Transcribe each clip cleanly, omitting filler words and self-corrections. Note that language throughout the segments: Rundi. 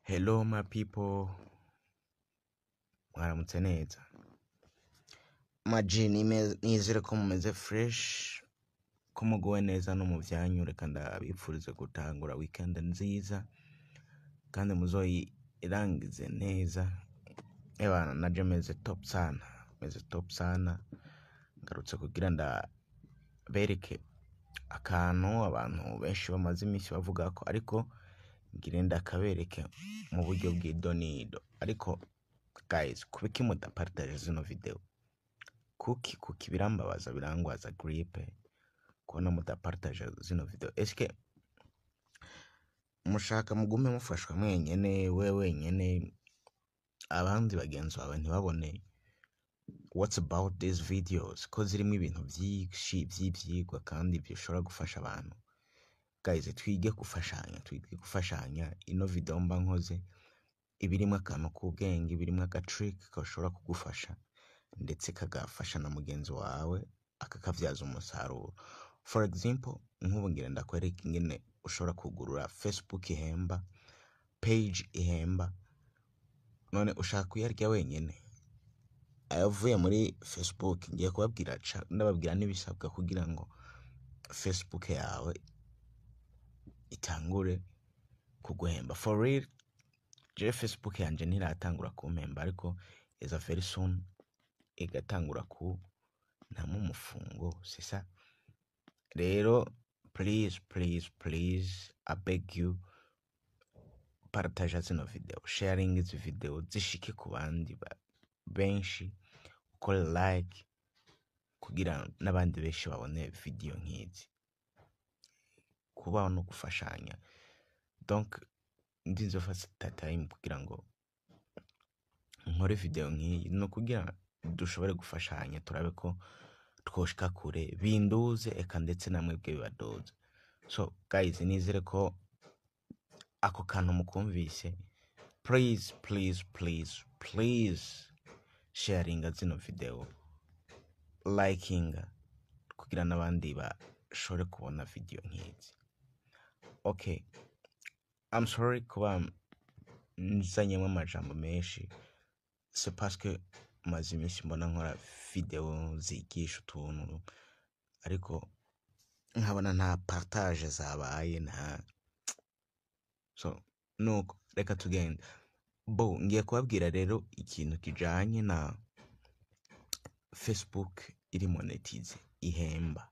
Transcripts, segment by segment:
Hello my people, mwaramutse neza. Maji nizere ko mumeze fresh, ko muguwe neza no mu vyanyu. Reka ndabipfurize gutangura weekend nziza kandi muzoyirangize neza. Ebana, naje meze top sana, meze top sana. Ngarutse kugira ndabereke akantu abantu benshi bamaze iminsi bavuga ko, ariko ngire ndakabereke mu buryo bw'idonido. Ariko guys, kubiki mudapartage zino video? Kuki birambabaza, birangwaza grippe kubona mudapartage zino video. Eske mushaka mugume mufashwa mwenyene, we wenyene, abandi bagenzi bawe ntibabone what's about these videos, ko zirimo ibintu byinshi by'ibyigwa kandi bishobora gufasha abantu? Guys, twige gufashanya, twige gufashanya. Ino video mba nkoze ibirimo akantu k'ubwenge, ibirimo agatrick gashobora kugufasha ndetse kagafasha na mugenzi wawe akakabyaza umusaruro. For example, nk'ubu ngira ndakwereka ingene ushobora kugurura Facebook ihemba, page ihemba. None ushaka kuyarya wenyene ayavuye muri Facebook? Ngiye kubabwira, ndababwira n'ibisabwa kugira ngo Facebook yawe itangure kuguhemba for real. Je Facebook yanje ntiratangura kumpemba, ariko iza very soon igatangura ku ntamo umufungo sisa. Rero please, please, please, I beg you, partage zino video, sharing izi video zishike ku bandi benshi, ukore like kugira n'abandi benshi babone video nk'izi. Kubaho no gufashanya. Donc ndinze fata time kugira ngo nkore video nk'iyi no kugira dushobore gufashanya, turabe ko twoshika kure, binduze eka ndetse namwebwe bibaduze. So guys, nizere ko ako kantu mukumvise. Please, please, please, please, sharinga zino video, likinga kugira n'abandi bashobore kubona video nk'izi. Okay, I'm sorry kuba nzanyemo amajambo menshi, c'est parce que maze iminsi mbona nkora video zigisha utuntu, ariko nkabona nta partage zabaye, nta. So nuko reka tugende. Bo ngiye kubabwira rero ikintu kijanye na Facebook iri monetize, ihemba,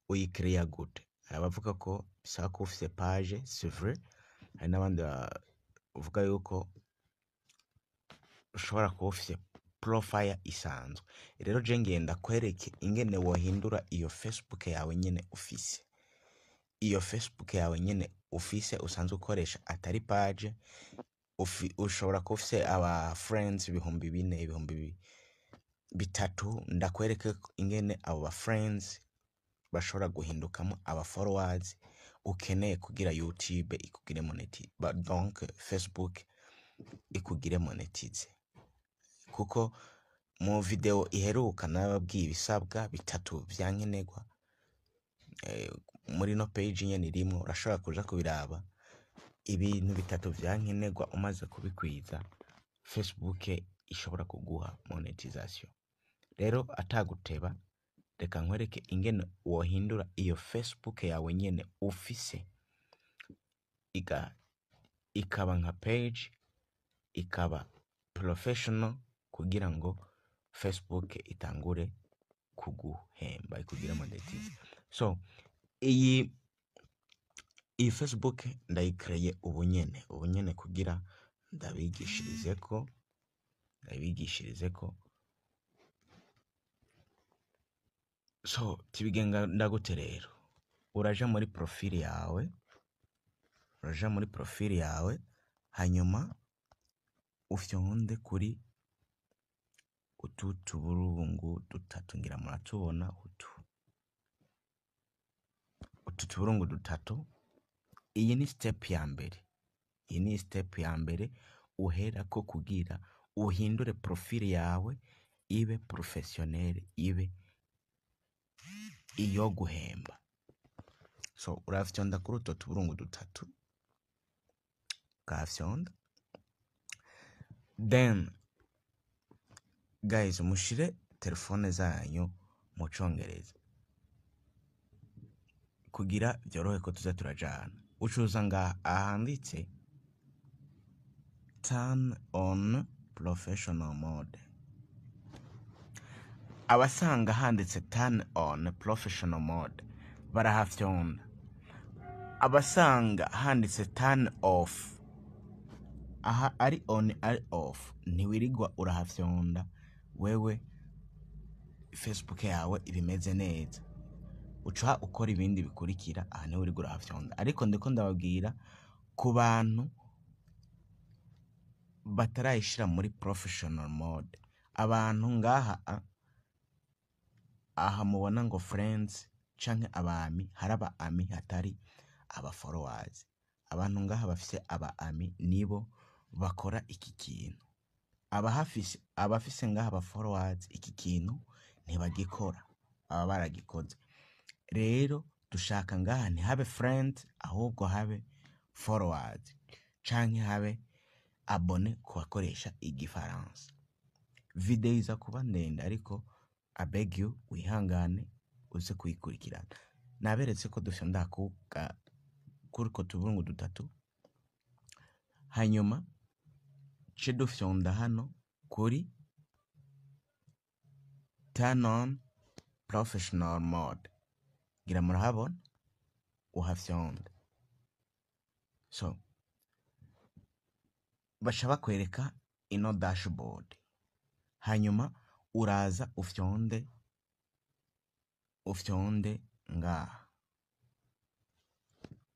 uyikreya gute. Hari abavuga ko bisaba kuba ufise page, c'est vrai. Hari n'abandi bavuga yuko ushobora kuba ufise profile isanzwe. Rero je ngenda kwereke ingene wohindura iyo Facebook yawe nyene ufise, iyo Facebook yawe nyene ufise usanzwe ukoresha, atari page. Ushobora kuba ufise aba friends 4000, 3000. Ndakwereke ingene abo ba friends bashobora guhindukamo aba followers ukeneye kugira YouTube ikugire monetize, donc Facebook ikugire monetize. Kuko mu video iheruka nababwiye ibisabwa bitatu vyankenerwa. Muri no page nyene irimwo, urashobora kuja kubiraba. Ibintu bitatu vyankenerwa umaze kubikwiza, Facebook ishobora kuguha monetization. Rero ataguteba, reka nkwereke ingene wohindura iyo Facebook yawe nyene ufise ikaba nka page, ikaba professional, kugira ngo Facebook itangure kuguhemba, ikugire monetize. So iyi Facebook ndayikreye ubu nyene, ubu nyene, kugira ndabigishirizeko. So tibigenga ndagute rero? Uraja muri profile yawe, uraja muri profile yawe, hanyuma ufyonde kuri utu tuburungu dutatu. Ngira muratubona utu tuburungu dutatu. Iyi ni step ya mbere, iyi ni step ya mbere uherako kugira uhindure profile yawe ibe professionnel, ibe iyo guhemba. So urafyonda kuri utwo tuburungu dutatu, ukahafyonda. Then guys, mushire telefone zanyu mu congereza kugira byorohe ko tuza turajana. Ucuza ngaha ahanditse "Turn on professional mode". Abasanga handitse "Turn on professional mode" barahafyonda. Abasanga handitse "Turn off", aha ari on, ari off, ntiwirigwa urahafyonda. Wewe Facebook yawe ibimeze neza, uca ukora ibindi bikurikira. Aha ntiwirigwa urahafyonda, ariko ndiko ndababwira ku bantu batarayishira muri professional mode. Abantu ngaha aha mubona ngo friends canke aba amis, hari aba amis, hatari aba followers. Abantu ngaha bafise aba amis nibo bakora iki kintu. Abahafise, abafise ngaha aba followers, iki kintu ntibagikora, baba baragikoze. Rero dushaka ngaha ntihabe friend, ahubwo habe followers canke habe abonnés ku bakoresha igifaransa. Video iza kuba ndende, ariko I beg you, wihangane uze kuyikurikirana. Naberetse ko dufyonda kuri utwo tuburungu dutatu, hanyuma ce dufyonda hano kuri "Turn on professional mode". Ngira murahabona, uhafyonda. So baca bakwereka ino dashboard, hanyuma uraza ufyonde ngaha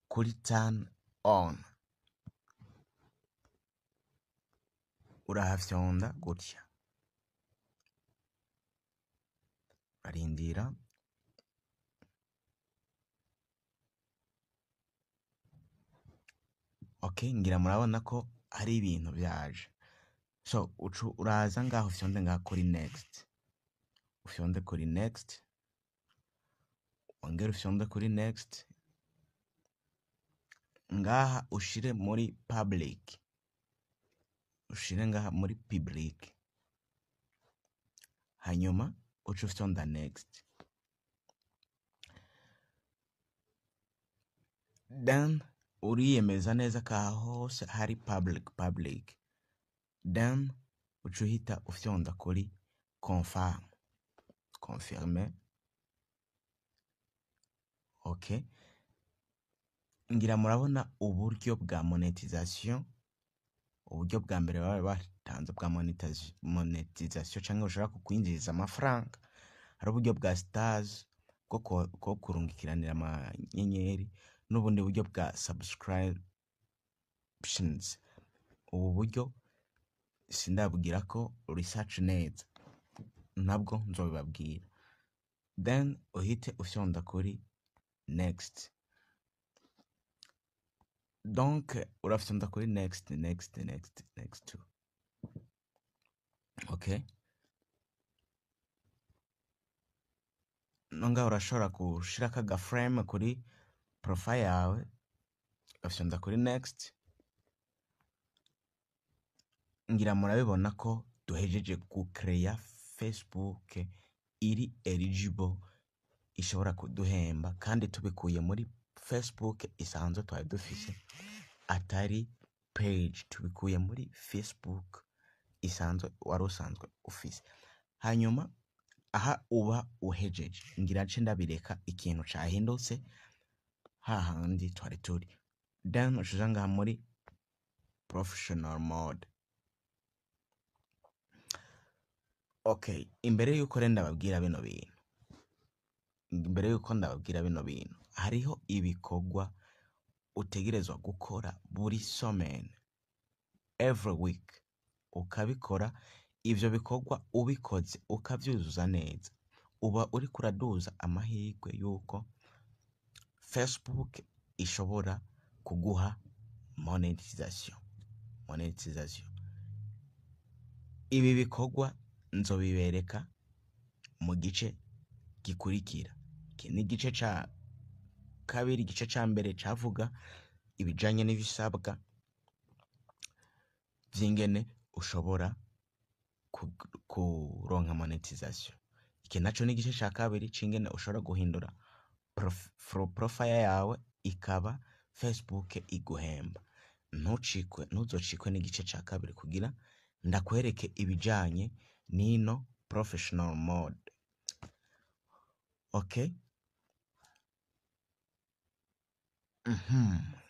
kuri "Turn on". Urahafyonda gutya, urarindira. Okay, ngira murabona ko hari ibintu byaje. So ucu uraza ngaho, ufyonde ngaha kuri "Next", ufyonde kuri "Next", wongere ufyonde kuri "Next". Ngaha ushire muri public, ushire ngaha muri public, hanyuma uce ufyonda "Next". Then uriyemeza neza ko aha hose hari public, public. Then uca uhita ufyonda kuri "Confirm", confirme. Okay, ngira murabona uburyo bwa monetization. Uburyo bwa mbere baba batanze bwa monetization cyangwa bushobora kukwinjiriza amafaranga, hari uburyo bwa stars bwo kurungikiranira amanyenyeri, n'ubundi buryo bwa subscriptions. Ubu buryo sindabwira ko research neza, nabwo nzobibabwira. Then uhite ufyonda kuri "Next". Donc urafyonda kuri "Next", "Next", "Next", "Next". Okay, no ngaho urashobora gushirako aga frame kuri profile yawe, ugafyonda kuri "Next". Ngira murabibona ko duhejeje gucreya Facebook iri eligible, ishobora kuduhemba, kandi tubikuye muri Facebook isanzwe twari dufise, atari page. Tubikuye muri Facebook isanzwe wari usanzwe ufise. Hanyuma aha uba uhejeje. Ngira nce ndabireka ikintu cahindutse hahandi twari turi. Then ucuza ngaha muri professional mode. Okay, imbere yuko rero ndababwira bino bintu, imbere yuko ndababwira bino bintu, hariho ibikorwa utegerezwa gukora buri semaine, every week ukabikora. Ivyo bikorwa ubikoze ukavyuzuza neza, uba uriko uraduza amahirwe yuko Facebook ishobora kuguha monetization. Monetization. Ibi bikorwa nzobibereka mu gice gikurikira. Iki ni igice ca kabiri. Igice ca mbere cavuga ibijanye n'ibisabwa vy'ingene Ushobora kuronka monetization. Iki naco ni igice ca kabiri c'ingene ushobora guhindura profile yawe ikaba Facebook iguhemba. Ntucikwe, ntuzocikwe n'igice ca kabiri kugira ndakwereke ibijanye n'ino professional mode. Okay?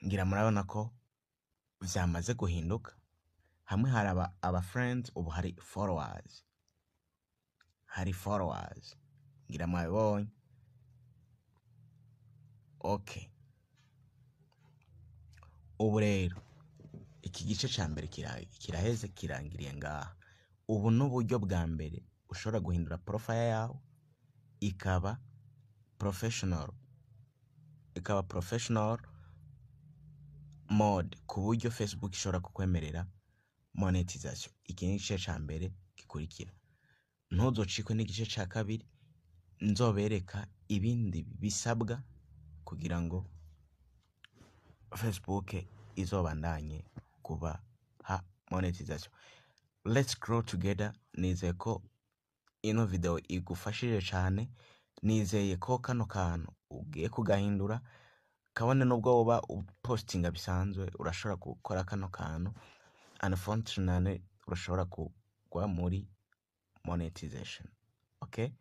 Ngira murabona ko vyamaze guhinduka. Hamwe hari aba friends, ubu hari followers. Hari followers. Ngira mwabibonye. Okay. Ubu rero iki gice ca mbere kiraheze, kirangiriye ngaha. Ubu n'uburyo bwa mbere ushobora guhindura profile yawe ikaba professional, ikaba professional mode, ku buryo Facebook ishobora kukwemerera monetization. Iki ni igice ca mbere gikurikira. Ntuzocikwe n'igice ca kabiri, nzobereka ibindi bisabwa kugira ngo Facebook izobandanye kubaha monetization. Let's grow together. Nizeye ko ino video igufashije cane, nizeye ko kano kantu ugiye kugahindura, kabone nubwo woba upostinga bisanzwe, urashobora gukora kano kantu. Unfortunately urashobora kugwa muri monetization. Okay?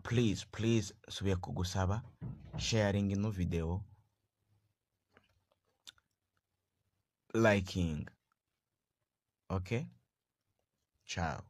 Please, please, nsubiye kugusaba sharing ino video, liking. Okay? Ciao.